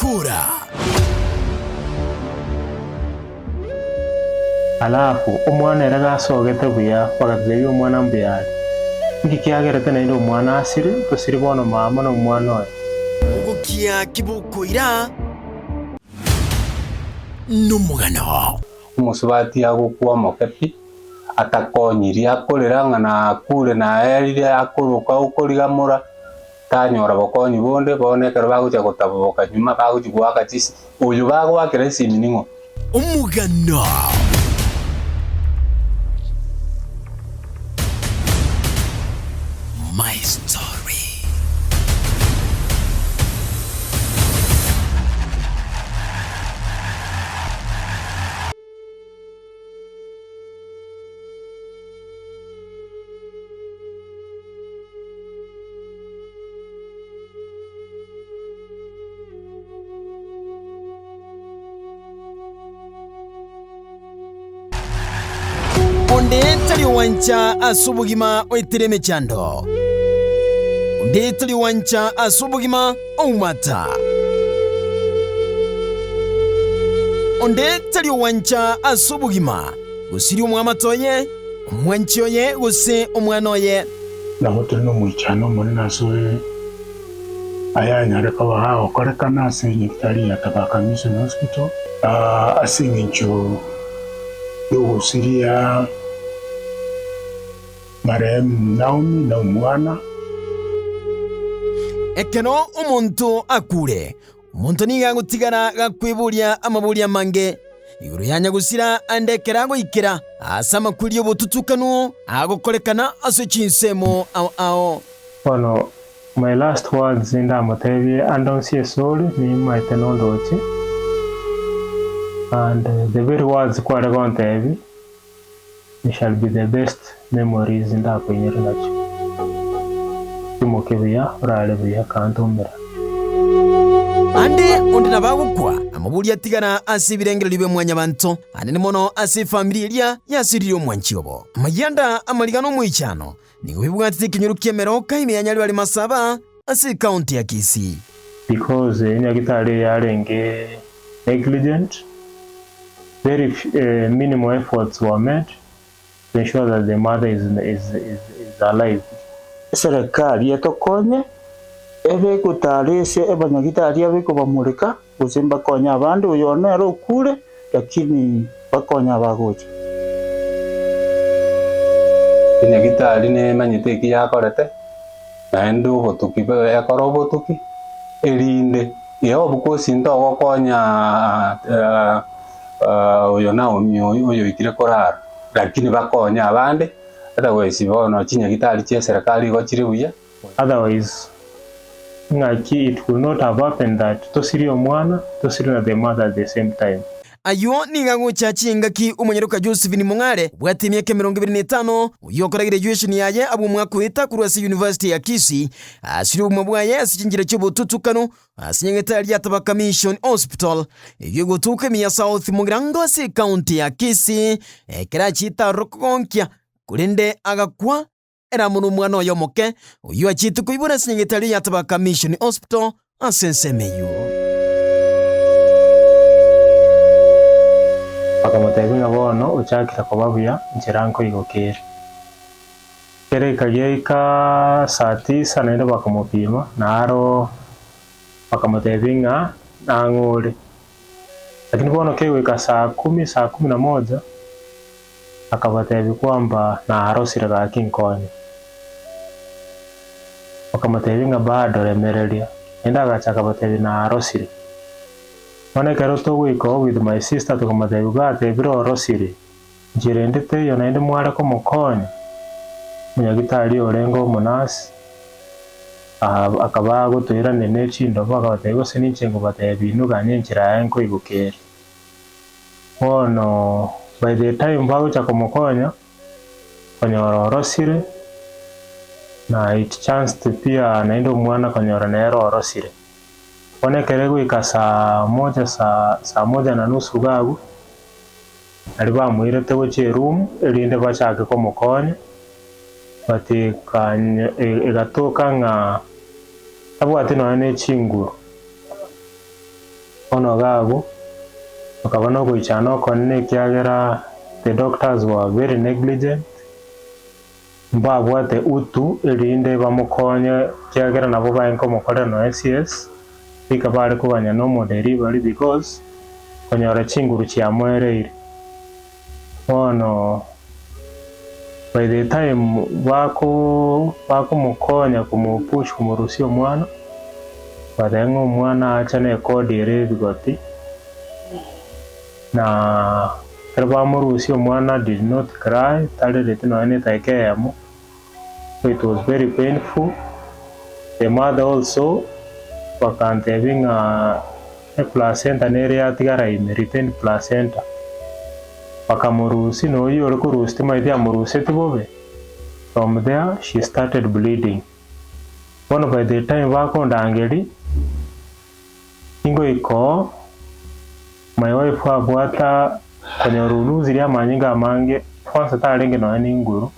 Chikura. Alafu omwana ere gasogete buya, bagatotebia omwana mbuya are. Inki kiagerete naende omwana asire, tosiri bono mama na omwana oye? Ogokia kibokoira nomogano. Omosubati agokwa omoke pi, atakonyirie, akorera ng'a nakure naerire, akoroka okorigamora, tanyora bokonyi bonde, bono ekero bagochia gotaboboka nyuma, bagochia goaka chisi, oyo bagoakera esimi ning'o? Omogano. My story. Onde tari ogwancha ase obogima oetire emechando, onde tari ogwancha ase obogima oumata. Onde tari ogwancha ase obogima gosiria omwamate oye, omwanchi oye, gose omwana oye. Nabo tore nomoichano omonene ase ayanyare koba agokorekana ase enyagitari ya Tabaka Mission Hospital, ase engencho y'ogosiria marehemu Naomi na omwana. Ekero omonto akure, omonto nigo agotigara gakweboria amaborio amange igoro ya nyagosira ande ekero agoikera ase amakweri y'obotutukanu agokorekana ase chinsemo ao ao. Bono my last words ndamotebie ande onsi esore nimaete nondoche and the very words kware gontebi they shall be the best memories ndakoinyore nachio. Timoke buya orare buya kantomera. Ande onde nabo agokwa, amoborie atigara ase ebirengererio bia mwanyabanto, anene mono ase efamiri eria yasiririe omwanchi obo. Amayianda, amariga na omoichano Nigo bibwatete ekenyoro ki'emeroka ime ya Nyaribari Masaba ase ekaunti ya Kisii. Because enyagitari eye yarenge negligent, very minimal efforts were made to ensure that the mother is, is, is, is alive. Eserekari etokonye, ebe egotara ase abanyagitari abe ekobamoreka, gose mbakonye abande, oyo one nere okure, lakini bakonye abagocha. Enyagitari nemanyete eki yakorete, naende obotuki ekore obotuki, erinde ee obokosi ntogokonya oyo Naomi oyo oyoikire korara, lakini bakonye abande, otherwise bono chinyagitari chia eserekari igo chire buya. Otherwise ng'aki it could not have happened that tosirie omwana tosirie na the mother at the same time. Ayio nigo agocha chingaki omonyaroka Josephine Mong'are, obwate emiaka 25, oyio okora graduation yaye abwo omwaka oeta korwa ase University ya Kisii, asirie obogima bwaye ase chinchera chi'obotutukanu ase nyagetari ya Tabaka Mission Hospital eyio egotuka ime ya South Mugirango ase ecounty ya Kisii ekero achiete aroro kogonkia korende agakwa Ere amo nomwana oye omoke, oyio achiete koibora ase nyagetari ya Tabaka Mission Hospital ase ensemo eyio. Bakamotebia ng'a bono ochakire koba buya, nchera nkoigoka ere. Ekero ekageika saa tisa naende bakamopima, naro bakamotebia ng'a nang'o ore. Lakini bono kegoika saa kumi, saa kumi na moja, Akabatebia kwamba narosire gaki nkonye. Bakamotebia ng'a bado remereria, naende agacha akabatebia narosire. Bono ekero togoika oo with my sister tokamotebia gatebire orosire, nchera ende teiyo naende mware komokonya? Omonyagitari orenge omonurse akaba agotoiraneria ne chindobo akabatebia gose ninche nkobatebia inwe ganya enchera yaye nkoigoka ere. Bono by the time bagocha komokonya, konyora orosire, na it chanced pia naende omwana konyora nere orosire. Bono ekero egoika saa moja saa saa moja na nusu iga abwo, naria bamoirete gochia eroom erinde bachake komokonya, but ekanyo egatoka ng'a tabwati nonya ne chinguru. Bono iga abwo, bakaba nogoichana okonene ekiagera the doctors were very negligent, mbabwate utu erinde bamokonye ekiagera nabo baye nkomokorera nonya CS, goika bare koganya na omodelivery because konyora chinguru chiamoereire. Bono by the time bako bakomokonya komopush komorusia omwana, bateba ng'a omwana acha ne cord ere ebigoti, na ekero bamorusia omwana did not cry, tarereti nonya na edageka eyemo, so it was very painful, the mother also bakantebia ng'a eplacenta nere yatigara ime, retained placenta, bakamorusia na oyio ore korusia timaeti amoruseti bobe, from there she started bleeding. Bono by the time bakondangeria, ingoika oo, my wife abwata konyora orusirie amanyinga amange, kwanza tarenge nonya na enguru.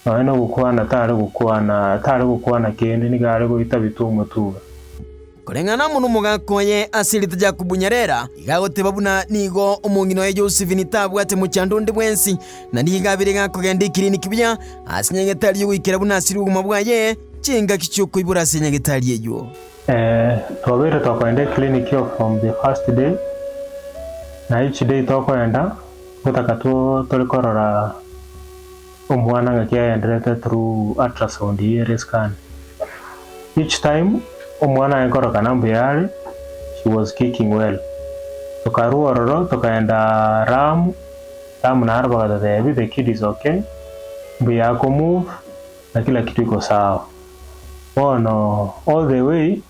Nonya nogokwana tare gokwana, tare gokwana kende, nigo are goita bitwe omotuga. Koreng'ana amo nomogaka oye ase erieta Jakubu Nyarera, iga agoteba buna nigo omong'ina oye Josephine tabwate mochando onde bwensi, na nigo abeire gakogenda ekiriniki buya ase nyagetari y'ogoikera buna asire obogima bwaye chingaki chi'okoibora ase nyagetari eyio. Twabeire tokogenda eclinic eye from the first day, na each day tokogenda Gotaka tore korora omwana ng'aki aenderete through ultrasound eyio ere scan. Each time omwana aye nkorokana mbuya are, she was kicking well. Tokarwa ororo tokaenda Ramu, Ramu naro bagatotebia the kid is okay, mbuya ako move na kila kitu iko sawa. Bono all the way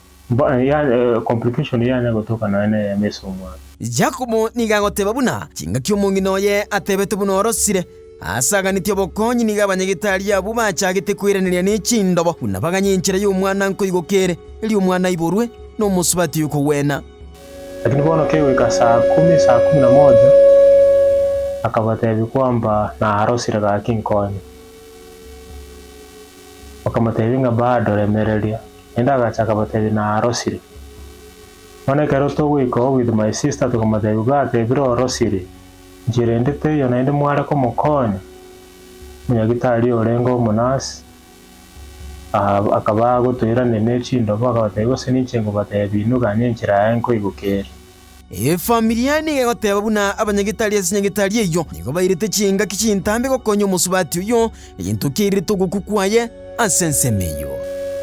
Complication yanya gotoka nonya neyemo ase omwana. Yakobo nigo agoteba buna chingaki omong'ina oye atebete buna orosire, aase aganetie obokonyi nigo abanyagetari abwo bachagete koiraneria ne chindobo buna baganye enchera y'omwana nkoigoka ere, erio omwana aiborwe nomosubati oyokogwena. Lakini bono kegoika saa kumi, saa kumi na moja, akabatebia kwamba narosire gaki nkonye. Bakamotebia ng'a bado remereria. Naende agacha akabatebia, Narosire. Bono ekero togoika oo with my sister tokamotebia, Gwatebire orosire, nchera ende teiyo naende mware komokonya? Omonyagitari orenge omonurse akaba agotoiraneria ne chindobo akabatebia, Gose ninche nkobatebia inwe ganya enchera yaye nkoigoka ere. Efamilia nigo egoteba buna abanyagitari ase nyagitari eyio nigo bairete chingaki chintambe gokonya omosubati oyio, egento kiairete ogokwa kwaye ase ensemo eyio.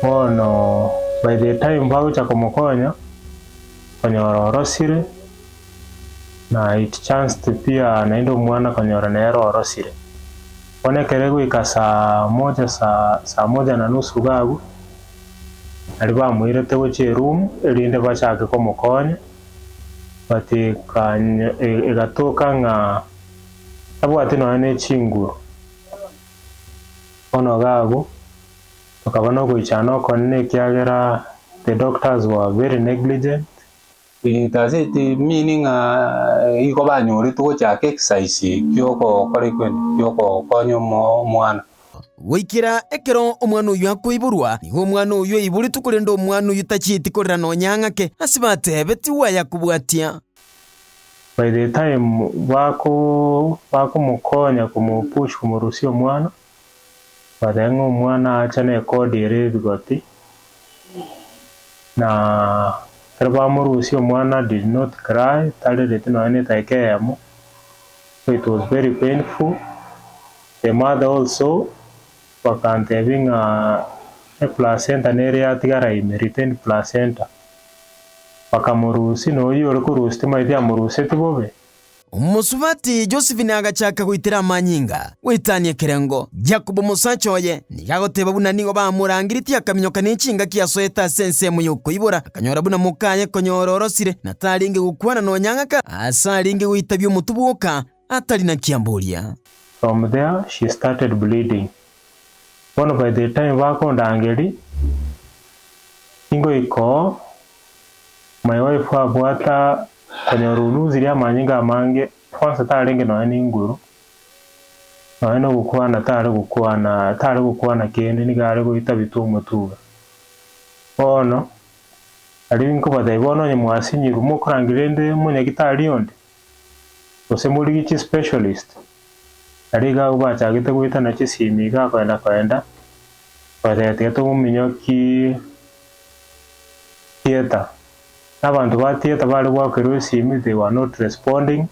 Bono by the time bagocha komokonya, konyora orosire, na it chanced pia naende omwana konyora nere orosire. Bono ekero egoika saa moja saa saa moja na nusu iga abwo, Aria bamoirete gochia eroom erinde bachake komokonya, but egatoka ng'a tabwati nonya ne chinguru. Bono iga abwo, tokaba na ogoichana okonene ekiagera the doctors were very negligent. Does it mean ng'a igo banyoretwe gochaka exercise ki'ogokora ekwende ki'ogokonya omwana? Goikera ekero omwana oyio akoiborwa, nigo omwana oyio aiboretwe korende omwana oyio tachieti korera nonya ng'ake, ase batebetigwe ayakobwatia. By the time bako bakomokonya komopush komorusia omwana, bateba ng'a omwana acha ne cord ere ebigoti, Na ekero bamorusia omwana did not cry, tarereti nonya na edageka eyemo, so it was very painful, the mother also bakantebia ng'a eplacenta nere yatigara ime, retained placenta, bakamorusia na oyio ore korusia timaeti amoruseti bobe. Omosubati Josephine agachaka goitera amanyinga, goetania ekerengo. Jakobo omosacha oye, nigo agoteba buna nigo bamorangeretie akaminyoka ne chingaki asoete ase ensemo y'okoibora, akanyora buna mokaye konyora orosire, na tarenge gokwana nonya ng'ake aase arenge goitabia omotwe bwoka, atari na kiamboria. From there she started bleeding. Bono by the time bakondangeria, ingoika oo, My wife abwata konyora orusirie amanyinga amange kwanza tarenge nonya na enguru, nonya na ogokwana tare gokwana tare gokwana kende nigo are goita bitwe omotwe iga. Bono, Aria nkobatebia bono onye mwasinyirwe mokorangeria rende omonyagitari onde, gose morigie chispecialist, aria iga abwo bachagete goetana chisimi iga koenda koenda, bagateba tiga tomominyokie theatre. Na abanto ba theatre bare goakerwa esimi they were not responding.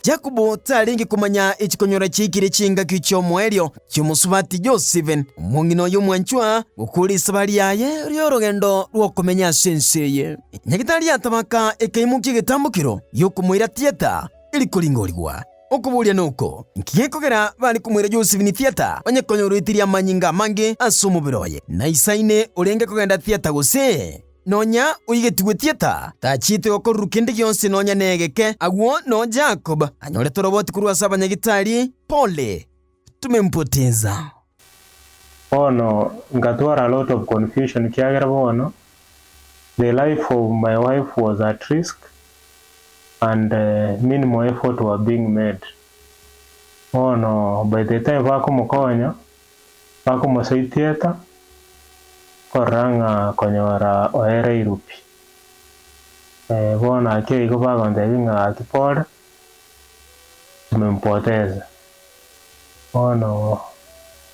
Yakobo tarenge komanya echikonyora chiaikire chingaki chi'omoerio chi'omosubati Josiven, omong'ina oye omwanchwa, gokora esabari yaye ri'orogendo rw'okomenya ase ense eye. Nyagetari yatabaka ekaimokia egetambokero gi'okomoira theatre eri koringorigwa. Okoboria noko, Inki gekogera bare komoira Josivini theatre onye konya oroitirie amanyinga amange ase omobere oye? Naisaine orenge kogenda theatre gose? Nonya oigetigwe tieta, tachiete gokoruru kende gionsi nonya negeke. Agwo noo Jakob anyorete oroboti korwa ase abanyagitari, Pole, tumempoteza. Bono ngatwara a lot of confusion kiagera bono the life of my wife was at risk and minimal effort were being made. Bono by the time bakomokonya bakomosaitieta korora ng'a konyora oereirwe pi. Bono ake igo bagontebia ng'a gaki pole, tumempoteza. Bono.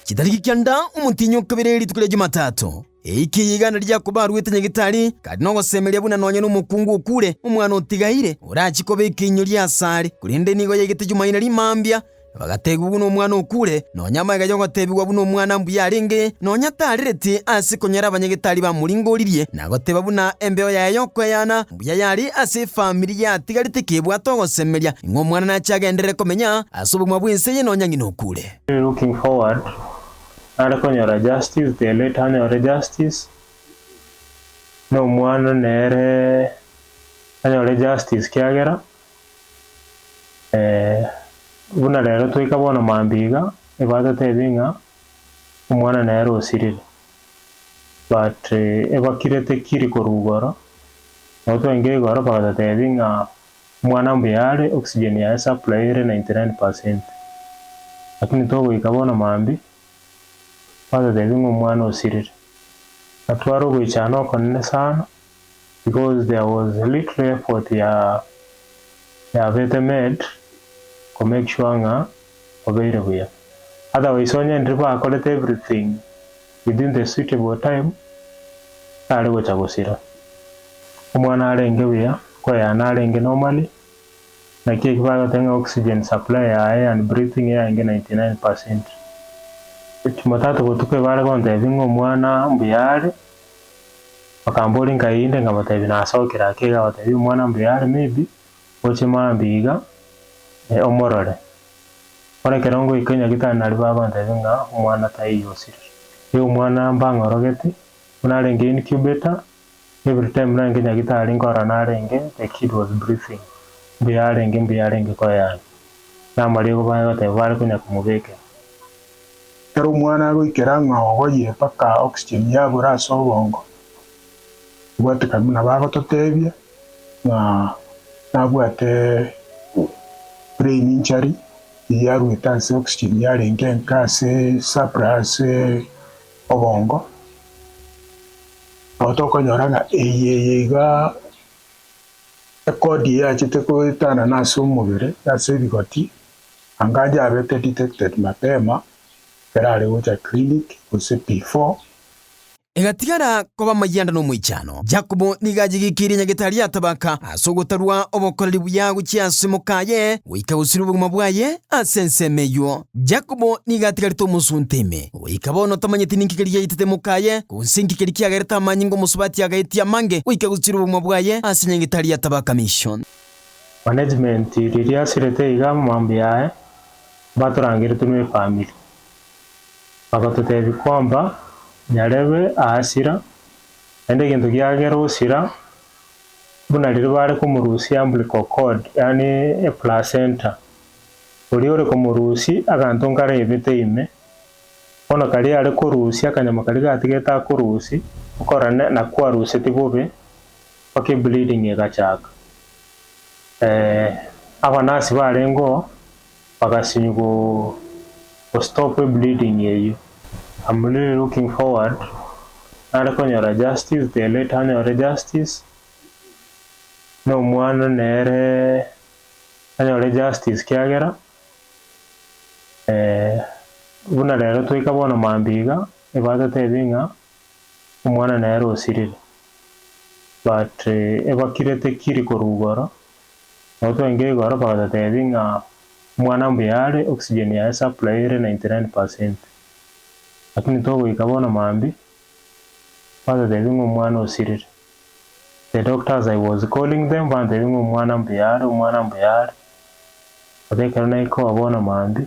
Chitariki kianda omotienyi o kabere rituko ria Jumatatu, eiki eye igana ria Yakobo aruete nyagetari, kare nogosemeria buna nonya nomokungu okure, omwana otigaire, orachie koba ekeinyo ri'asare, korende nigo yaigete Jumaine rimambia, Bagateebigwa buna omwana okure, nonya amaiga y'ogoteebigwa buna omwana mbuya arenge, nonya tarereti ase konyora abanyagetari bamoringoririe, na goteba buna embeo yaye y'okoeyana mbuya yare ase efamiri yatigarete kebwate ogosemeria ng'a omwana nache agenderere komenya ase obogima bw'ense eye nonya ng'ina okure. Looking forward nare konyora justice the late anyore justice na omwana nere anyore justice kiagera Buna rero twaika bono mambia iga, ebatotebi ng'a omwana nere osirire, but ebakirete kiri korwa igoro, nabo twainga igoro bagatotebi ng'a omwana mbuya are, oxygen yaye supply ere 99%. Lakini togoika bono mambia, batotebi ng'a omwana osirire. Natware ogoichana okonene sana. because there was little effort ya yabete made ko make sure ng'a obeire buya. Otherwise onye ndiri bakorete everything within the suitable time tari gocha gosira. Omwana arenge buya, koyana arenge normally, naki eki bagoteba ng'a oxygen supply yaye and breathing yarenge 99%. Jumatatu botuko ebare gontebia ng'a omwana mbuya are. Bakamboria nkai inde, nkabatebia nasokire ake iga, abatebia omwana mbuya are maybe oche mambia iga omorore. Bono ekero ngoika nyagitari naria bagontebia ng'a omwana taiyo osirire. Igo omwana mbang'orogeti, buna arenge incubator, every time narenge nyagitari nkorora narenge the kid was breathing, mbuya arenge mbuya arenge koyana. Namarigo baye goteba bare konya komobekera. Ekero omwana agoikera ng'a ogoyire mpaka oxygen yabura ase obongo, obwatekani buna bagototebia ng'a nabwate brain injury eyio yaruete ase oxygen yarenge enke ase supply ase obongo, nabo tokonyora ng'a eye eye iga ekodi yachete goetanana ase omobere ase ebigoti. Anga yabete detected mapema ekero are gocha clinic gose before. Egatigara koba amayianda na omoichano. Jakobo nigo ayegekeire nyagetari ya tabaka ase ogotarua obokoreri buya gochia ase mokaye, goika gosiria obogima bwaye ase ensemo eyio. Jakobo nigo atigarete omosunte ime, goika bono tamanyeti ninki keria giaitete mokaye, gose inki keria kiagerete amanyinga omosubati agaetia amange goika gosiria obogima bwaye ase nyagetari ya tabaka mission. Management riria asirete iga mambo yaye mbatorangeretie ne efamiri bagatotebia kwamba nyarebe aasira naende egento kiagera osira buna riria bare komorusia umbilical cord yaani eplacenta oria ore komorusia aganto nkare ebete ime bono karia are korusia akanyama karia gatigete akorusia okorora nakwaruseti bobe mpaka ebleeding egachaka. Abanasi barengeo bagasinywa go stop ebleeding eyio. I'm really looking forward. Nare konyora justice, the late anyore justice, na omwana nere anyore justice kiagera buna rero twaika bono mambia iga, ebatotebi ng'a omwana nere osirire. But ebakirete kiri korwa igoro, nabo twaengire igoro bagatotebi ng'a omwana mbuya are, oxygen yaye supply ere 99%. Lakini togoika bono mambia, batotebi ng'a omwana osirire. The doctors I was calling them bantebi ng'a omwana mbuya are, omwana mbuya are, but ekero naika bono mambia,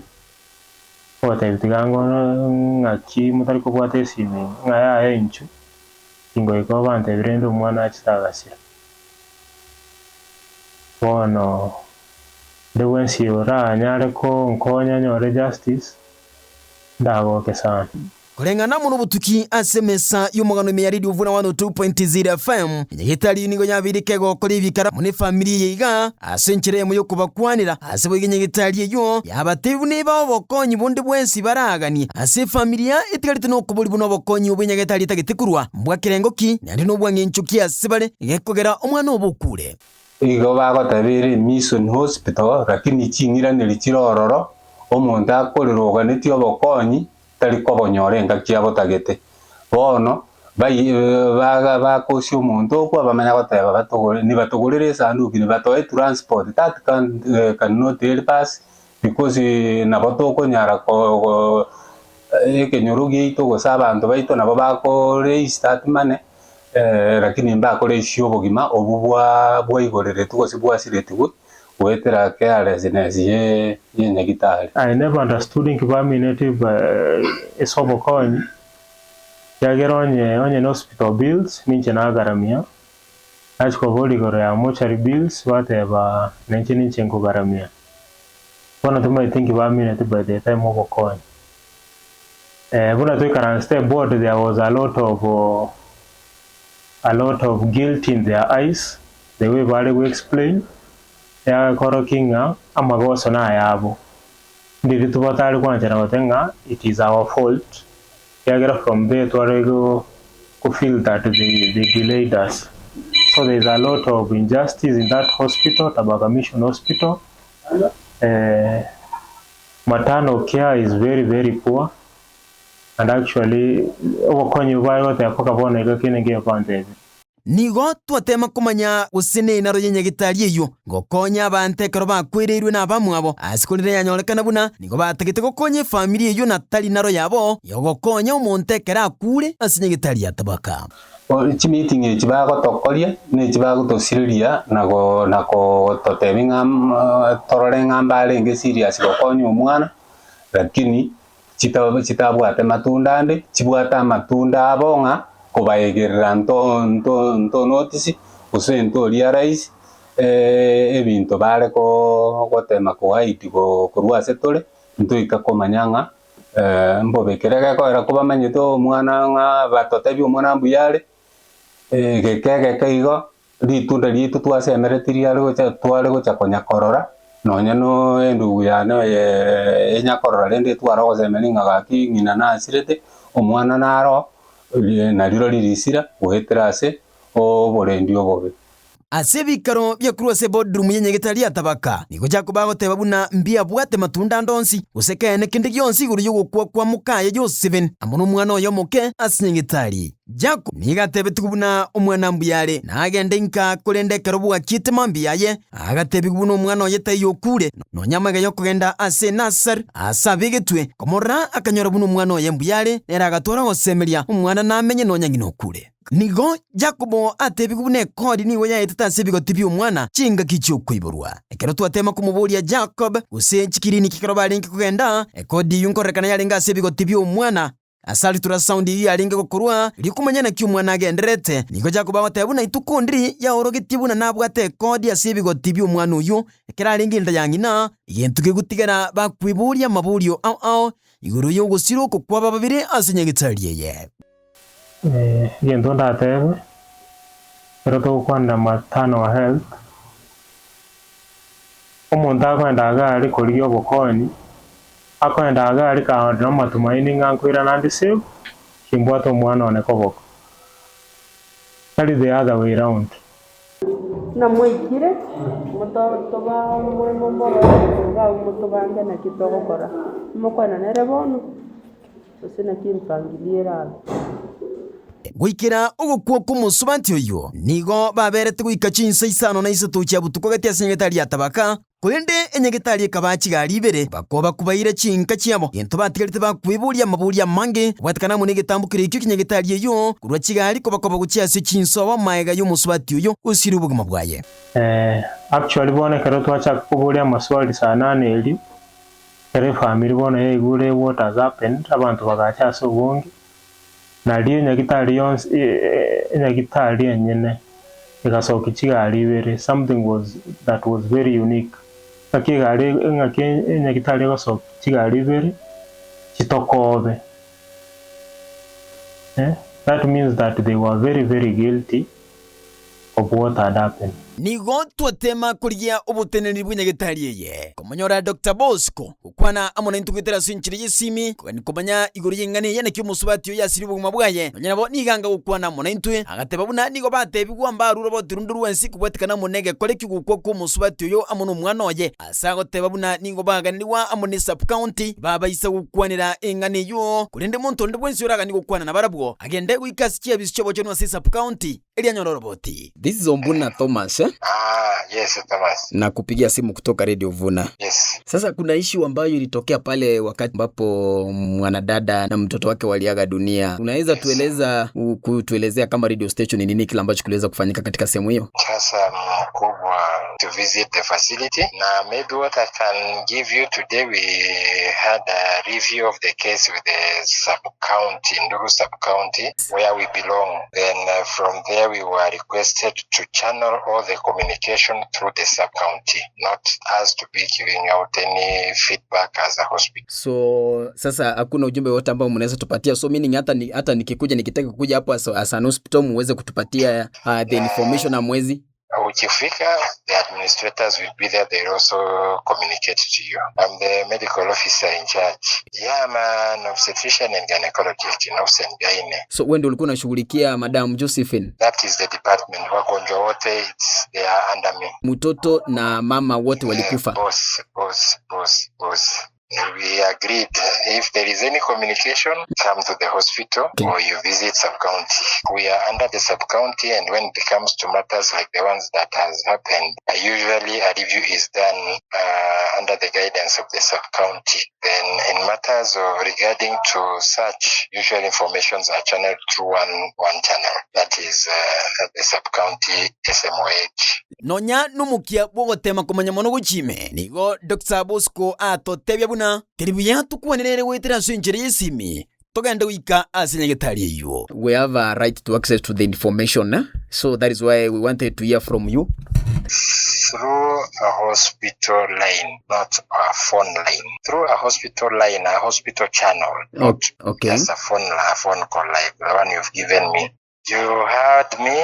ogotebi tiga ngono ng'aki motari kobwata esimi ng'a yaya inchu, tingoika oo bantebi rende omwana achete agasira. Bono onde bwensi oranyare konkonya nyore justice, ndagoke sana. Koreng'ana amo nobotuki ase emesa y'omogano ime ya Radio Vuna 102.0 FM, Nyagetari nigo yabeire kegokora ebikara amo nefamiri eye iga ase enchera eyemo y'okobakwanera. Ase boigo Nyagetari eyio yabatebia buna ebae obokonyi bonde bwensi baraganie ase efamilia etigarete nokobori buna obokonyi obwe Nyagetari etagete korwa mbwa kerengo ki naende nobwang'encho ki ase bare gekogera omwana obo okure. Igo bagoteba ere Mission Hospital lakini ching'iraneri chire ororo, omonto akorera oganetie obokonyi tari kobonyora engaki abotagete. Bono bakosia omonto okwo bamanya goteba batogore nibatogorere esanduki nibatoe transport that can cannot help us because nabo tokonyara ko ekenyoro giaito gose abanto baito nabo bako raise that money lakini mbakore issue obogima obwo bwa bwaigoreretwe gose bwasiretigwe goetera carelessness ye nyagitari. I never understood inki baminetie ase obokonyi, ekiagera onye onye ne hospital bills ninche nagaramia, nachia koboria igoro ya mortuary bills bateba nainche ninche nkogaramia. Bono tomaeti inki baminetie by the time obokonyi. Buna toikaransete eboard there was a lot of a lot of guilt in their eyes, the way bare go explain, Yagakorokia ng'a amagoso nayabo. Ndiri tobatare gwanchera goteba ng'a it is our fault, ekiagera from there tware go feel that they, they delayed us. So there is a lot of injustice in that hospital, Tabaka Mission Hospital. Eh, maternal care is very very poor and actually obokonyi bare goteba mpaka bono iga kende ngebanto ebi. Nigo twateema komanya gose nenaro ye nyagetari eyio, gokonya abanto ekero bakwereirwe nabamwabo, ase korende yanyorekana buna nigo batagete gokonya efamiri eyio na tari naro yabo yogokonya omonto ekero akure ase nyagetari ya tabaka. Chimeeting echi bagotokoria, na echi bagotosireria na go na kototebia ng'a torore ng'a mbarenge serious gokonya omwana, lakini chitabwate matunda ande, chibwate amatunda abo ng'a kobaegerera nto nto nto notice gose nto realize ebinto bare ko gotema ko hide korwa ase tore, ntoika komanya ng'a mbobe. Ekero gekoera kobamanyete omwana ng'a batotebie omwana mbuya are, egeka egeke igo. Ritunda riaito twasemeretie riare gocha tware gocha konya korora, nonya no endugu yane oye enyakorora rende etware ogosemeria ng'a gaki ng'ina nasirete, omwana naro nariro ririsira goetera ase oborendi obobe. Ase ebikaro biakorwa ase eboardroom ye nyagetari ya Tabaka, nigo Jakobo agoteba buna mbiabwate matunda ande onsi, gose keene kende gionsi igoro y'ogokwa kwa mokaye Josephine amo nomwana oye omoke ase nyagetari. Jakobo nigo atebetigwe buna omwana mbuya are, na agende inka, korende ekero bwakiete mambia yaye, agatebigwa buna omwana oye taiyo okure, nonya amaiga y'okogenda ase Nasari, aase abegetwe, komorora akanyora buna omwana oye mbuya are, nere agatwara gosemeria, omwana namenye nonya ng'ina okure. Nigo Jakobo atebigwe buna ekori nigo yaetete ase ebigoti bi'omwana chingaki chi'okoiborwa. Ekero twatema komoboria Jakob, gose chikiriniki ekero barenge kogenda, ekodi eyio nkorekana yarenge ase ebigoti bi'omwana, Ase ultrasound eyio yarenge gokorwa, erio komanya naki omwana agendererete, nigo Jakobo agoteba buna ituko ndiri yaorogetie buna nabwate ekodi ase ebigoti bi'omwana oyio ekero arenge enda ya ng'ina, egento kegotigara bakweboria amaborio ao ao igoro y'ogosira oko kwaba babere ase nyagetari eye. Egento ndatebe, ekero togokwanera maternal health, omonto akoenda iga aria korigia obokonyi, akoenda iga aria kare namatumaini ng'a nkoirana ande safe, timbwate omwana one koboko. Tari the other way round. Buna mwaikire, momorore korwa agwo motobange naki togokora. Mokwana nere bono, gose naki emipangilio erabe. Goikera ogokwa kw'omosubati oyio nigo baberete goika chinsa isano na isato chia botuko gati ase enyagetari ya Tabaka, korende enyagetari ekabaa chigari ibere, bakoba kobaira chinka chiabo, gento batigarete bakweboria amaborio amange, kobwatekana amo negetambokero ekio ki'enyagetari eyio, korwa chigari kobakoba gochia ase chinsobo magega y'omosubati oyio gosiria obogima bwaye. Actually bono ekero twachaka koboria amaswali saa nane erio, ekero efamiri bono yaigure what has happened, abanto bagacha ase obonge, Nario enyagitari yonsi enyagitari enyene egasokia chigari ibere, something was that was very unique. Ng'aki egari ng'aki enyagitari egosokia chigari ibere chitokobe eh, that means that they were very very guilty of what had happened. Nigo twatema korigia oboteneneri bw'enyagetari eye, komonyora Doctor Bosco gokwana amo naintwe goetera ase enchera y'esimi, kogania komanya igoro y'eng'ana eye naki omosubati oyo asirie obogima bwaye. Nonya nabo nigo anga gokwana amo naintwe, agateba buna nigo batebigwa mbarure obotiru runde rwensi kobwatikana amo negekore ki'ogokwa kw'omosubati oyo amo nomwana oye. Ase agoteba buna nigo baganigwa amo ne sub-county babaisa gokwanera eng'ana eyio, korende monto onde bwensi oraganie gokwana nabarabwo, agende goika ase chiabisi chi'obochenu ase sub-county, erio anyore oroboti. This is Ombuna Thomas eh? Ah, yes Thomas. Nakupigia simu kutoka Radio Vuna. Yes. Sasa kuna issue ambayo ilitokea pale wakati ambapo mwanadada na mtoto wake waliaga dunia. Unaweza Yes. tueleza kutuelezea kama radio station ni nini kile ambacho kiliweza kufanyika katika sehemu hiyo? Sasa mkubwa to visit the facility. Na maybe what I can give you today we had a review of the case with the sub-county, Nduru sub-county, where we belong. Then from there we were requested to channel all the communication through the sub-county, not us to be giving out any feedback as a hospital. So sasa hakuna ujumbe wote ambao mnaweza tupatia, so meaning hata ni, hata nikikuja nikitaka kukuja hapo as an hospital muweze kutupatia the information na mwezi Ukifika, the administrators will be there. They will also communicate to you. I'm the medical officer in charge. Yeah, I'm an obstetrician and gynecologist in Obs and Gyne. So wewe ndio ulikuwa unashughulikia Madam Josephine? That is the department. Wagonjwa wote, they are under me. Mtoto na mama wote walikufa? Boss, boss, boss, boss. We agreed if there is any communication, come to the hospital or you visit sub-county. We are under the sub-county, and when it comes to matters like the ones that has happened, usually a review is done under the guidance of the sub-county. Then in matters of regarding to such, usual informations are channeled through one channel, that is the sub-county SMOH. Nonya nomokia bw'ogotema komanya mono gochia ime, nigo Doctor Bosco atotebia buna teri buya tokwanere ere goetera ase enchera y'esimi, togende goika ase nyagetari eyio. We have a right to access to the information, eh? So that is why we wanted to hear from you. Through a hospital line, not a phone line. Through a hospital line, a hospital channel, not just a phone call like the one you've given me. You heard me,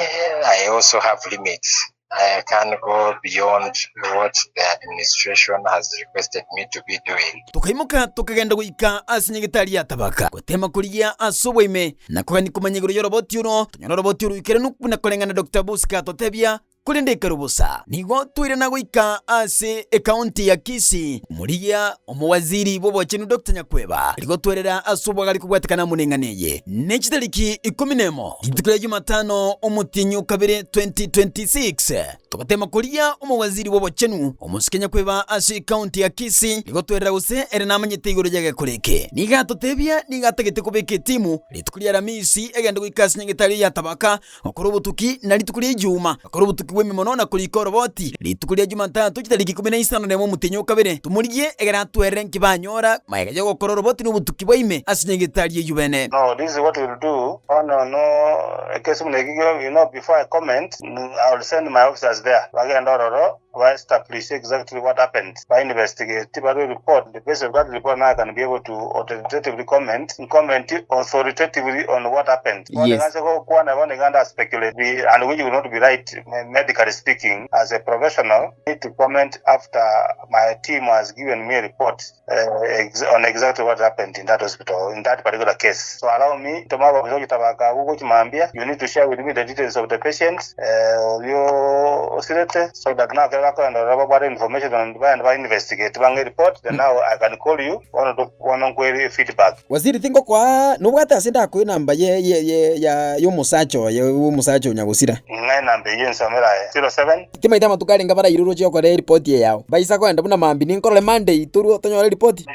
I also have limits. I can't go beyond what the administration has requested me to be doing. Tokaimoka tokagenda goika ase nyagetari ya Tabaka, gotema korigia ase oboime, na kogania komanya igoro y'oroboti oro, tonyora oroboti oroikeranu buna koreng'ana Doctor Bosco atotebia, korende ekero bosa. Nigo twairana goika ase ecounty ya Kisii, omorigia omowaziri bw'obochenu Doctor Nyakweba, rigotwerera ase obwagare kobwatekana amo neng'ana eye. Ne chitariki ikomi nemo, rituko ria Jumatano, omotienyi o kabere 2026, togatema koria omowaziri bw'obochenu, omosike Nyakweba ase ecounty ya Kisii, rigotwerera gose ere namanyete igoro y'egekora eke. Nigo atotebia nigo atagete kobeka etimu rituko ria Aramisi egende goika ase nyagetari ya Tabaka, Gokora obotuki na rituko ria Ijuma, gokora obotuki bw'ememono na korika oroboti, rituko ria Jumatatu chitariki ikomi na isano nemo omotienyi o kabere, tomorigie egere atwerere nki banyora magega y'ogokora oroboti na obotuki bwa ime ase nyagetari eyio bene. No, this is what we'll do. Bono no ekesi buna eki you know before I comment, I will send my officers there. Bagende ororo. Ba establish exactly what happened, ba investigate barue report, on the basis of that report now I can be able to authoritatively comment, comment authoritatively on what happened. Bono Yes. iga nse gokwana bono iga nda speculate be, and which will not be right medically speaking as a professional need to comment after my team has given me a report uh, on exactly what happened in that hospital in that particular case. So allow me tomaba gochitabaka agwo gochimambia you need to share with me the details of the patient uh, orio osirete so that now kero bakoenda ororo babwate information and baende ba investigate bang'e report then now I can call you bono to bono nkoe feedback. Waziri tingokoa nobwate ase ndakoe enamba ye ye ye ya yomosacha oye omosacha o nyagosira. Ng'a enamba eyio ensomere aye 07. Timaete amatuko arenge baraire oroche okore eripoti eye yao. Baisa koenda buna mambia ninkorore Monday torwe tonyore eripoti.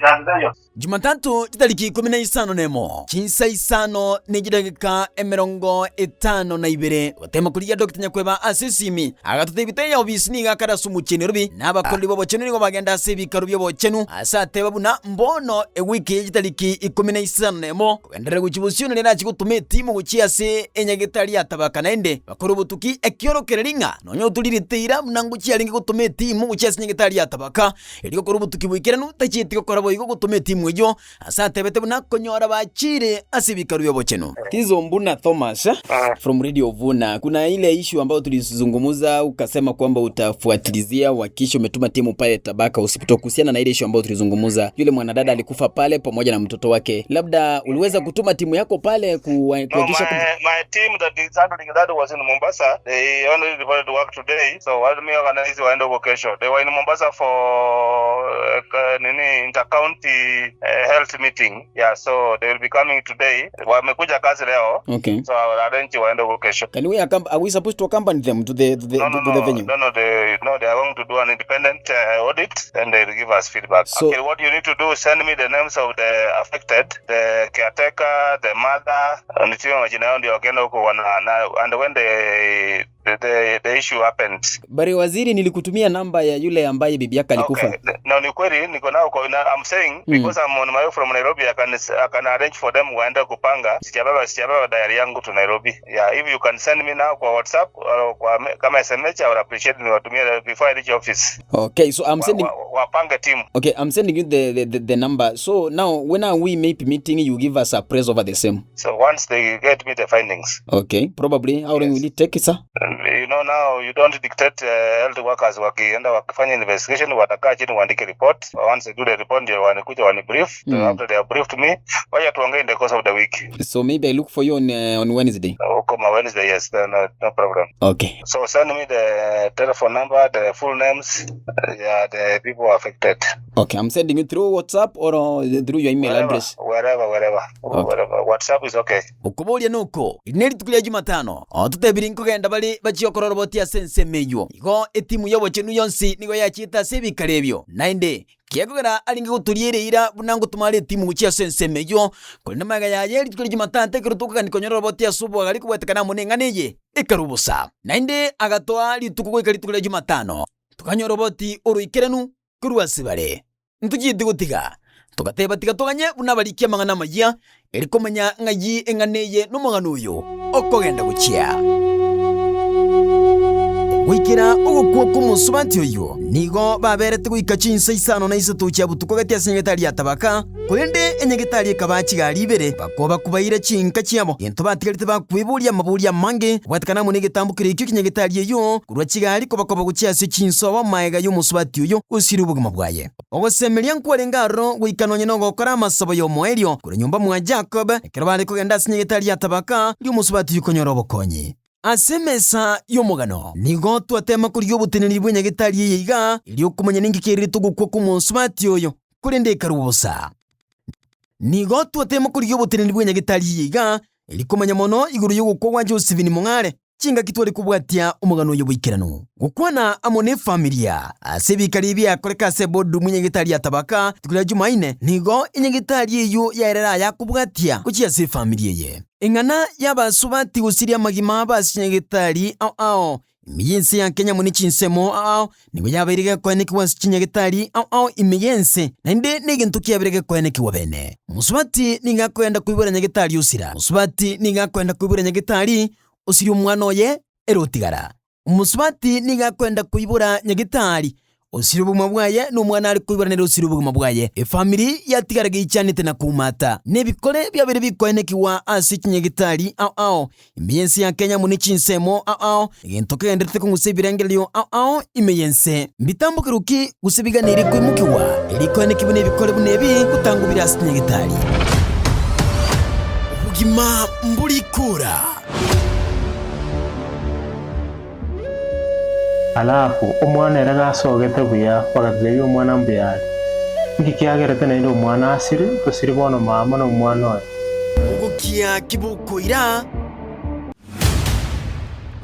Jumatatu chitariki ikomi na isano nemo, chinsa isano ne chidakika 52, gotema korigia Doctor Nyakweba ase esimi, agatotebia taiyo obisi nigo akare ase omochie Nairobi, na abakoreri b'obochenu nigo bagenda ase ebikaro bi'obochenu, ase ateba buna mbono ewiki ye chitariki 51, kogenderera gochia bosio nario erachie gotoma etimu gochia ase enyagetari ya Tabaka naende bakore obotuki ekiorokererio ng'a nonya otorirete eira buna ngochia arenge gotoma etimu gochia ase enyagetari ya Tabaka. Erio gokora obotuki boikeranu tachieti gokora boigo gotoma etimu eyio, ase atebete buna konyora bachiire ase ebikaro bi'obochenu. Tizo Mbuna Thomas from Radio Vuna. Kuna ile issue ambayo tulizungumza ukasema kwamba utafuatilizia uhakikishe umetuma timu pale Tabaka Hospital kuhusiana na ile issue ambayo tulizungumza. Yule mwanadada alikufa pale pamoja na mtoto wake. Labda uliweza kutuma timu yako pale No, kuhakikisha kwamba my team that is handling that was in Mombasa. They only reported work today, so let me organize waende huko kesho. They were in Mombasa for nini inter-county health meeting. Yeah, so they will be coming today. Wamekuja kazi leo. Okay. So I will arrange waende huko kesho. Can we are we supposed to accompany them to the to the, No, no, to the no, venue? no, no, they, no, they are going to do an independent audit and they will give us feedback. So- okay, what you need to do, send me the names of the affected, the caretaker, the mother, nitie majina yao ndio wakienda huko wana, na, and when the issue happened. Bari waziri, nilikutumia namba ya yule ambaye bibi yake alikufa. Okay. No, ni kweli niko nao kwa, na, I'm saying because I'm on my way from Nairobi I can arrange for them waende kupanga. Sijabeba diary yangu to Nairobi. Yeah, if you can send me now kwa WhatsApp or kwa kama SMS I would appreciate niwatumie before I reach office. Okay, so I'm sending Wapange team. Okay, I'm sending you the number. So now when are we maybe meeting you give us a press over the same. So once they get me the findings. Okay, probably how long will it take, sir? You know now you don't dictate health workers wakienda wakifanya investigation watakaa chini waandike report. Once they do the report ndio wanakuja wani brief. After they have briefed me, wacha tuongee in the course of the week. So maybe I look for you on Wednesday. Kama Wednesday, yes, then, no problem. Okay. So send me the telephone number, the full names, yeah, the people affected. Okay, I'm sending you through WhatsApp or through your email Wherever, address. Wherever, wherever, Okay. wherever. WhatsApp is okay. Okoboria noko, eri nerituko ria Jumatano, ototebiri nkogenda bare bachie okorora oboti ase ensemo eyio. Igo etimu y'obochenu yonsi nigo yachiete ase ebikaro ebio. Naende kiagera arenge gotoria eira buna ngotoma are etimu gochia ase ensemo eyio, korende magega yaye rituko ria Jumatatu ekero tokogania konyora oboti ase oboagare kobwatekana amo neng'ana eye, ekarwa bosa. Naende agatoa rituko goika rituko ria Jumatano, tokanyora oboti oroikeranu korwa ase bare. Ntochieti gotiga, togateba tiga toganye buna abariki amang'ana amayia, eri komanya ng'ai eng'ana eye nomogano oyo okogenda gochia. Goikera ogokwa kw'omosubati oyio, nigo baberete goika chinsa isano na isato chia botuko gati ase enyagetari ya Tabaka, korende enyagetari ekabaa chigari ibere, bakoba kobaira chinka chiabo. Gento batigarete bakweboria amaborio amange, kobwatekana amo negetambokero ekio ki'enyagetari eyio, korwa chigari kobakoba gochia ase chinsobo magega y'omosubati oyio gosiria obogima bwaye. Ogosemeria nkwarenge aroro goika nonya nogokora amasabo y'omoerio korwa nyomba mwa Jakob, ekero bare kogenda ase enyagetari ya Tabaka, erio omosubati oyio konyora obokonyi. Ase emesa y'omogano nigo twatema korigia oboteneneri bw'enyagetari eye iga, erio okomanya ninki kererete ogokwa kw'omosubati oyo, korende ekarua bosa. Nigo twatema korigia oboteneneri bw'enyagetari eye iga, erio komanya mono igoro y'ogokwa gwa Josephine Mong'are, chingaki tware kobwatia omogano oyo boikeranu. Gokwana amo nefamilia ase ebikari ebiakoreka ase eboardroom y'enyagetari ya Tabaka rituko ria Jumaine, nigo enyagetari eyio yaerera ayakobwatia gochia ase efamilia eye. Eng'ana y'abasubati gosiria amagima abo ase chinyagetari ao ao ime y'ense ya Kenya amo ne chinsemo ao ao nigo yabeire gekoenekigwa ase chinyagetari ao ao ime y'ense, naende negento kiabeire gekoenekigwa bene. Mosubati nigo akoenda koibora nyagetari osira. Mosubati nigo akoenda koibora nyagetari osiria omwana oye ere otigara. Omosubati nigo akwenda koibora nyagetari, osirie obogima bwaye, na omwana are koibora nere osirie obogima bwaye. Efamiri yatigara geichanete na koumata. Nebikore biabeire bikoenekigwa ase chinyagetari ao ao ime y'ense ya Kenya amo ne chinsemo ao ao, egento kegendererete kong'usa ebirengererio ao ao ime y'ense. Mbitambokerwe ki gose biganeirie koimokigwa, erikoeneki buna ebikore buna ebi gotangwa bire ase chinyagetari? Obogima mbori kora. Alafu omwana ere gasogete buya, bagatotebia omwana mbuya are. Inki kiagerete naende omwana asire, tosiri bono mama na omwana oye? Ogokia kibokoira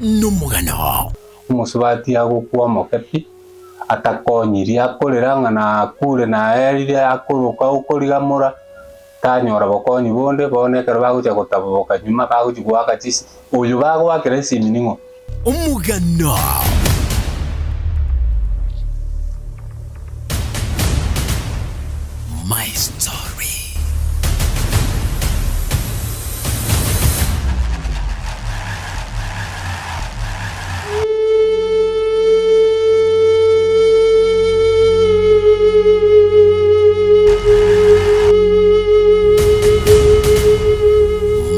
nomogano. Omosubati agokwa omoke pi, atakonyirie akorera ng'a nakure naerire akoroka okorigamora. Tanyora bokonyi bonde, bono ekero bagochia gotaboboka nyuma bagochia goaka chisi, oyo bagoakera esimi ning'o? Omogano. My story.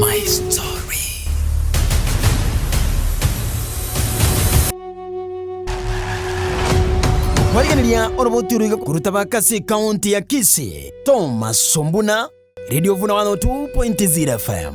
My story. Kwarigereria oroboti oroiga korwa Tabaka ase ekaunti ya Kisii, Thomas Ombuna, Radio Vuna 102.0 FM.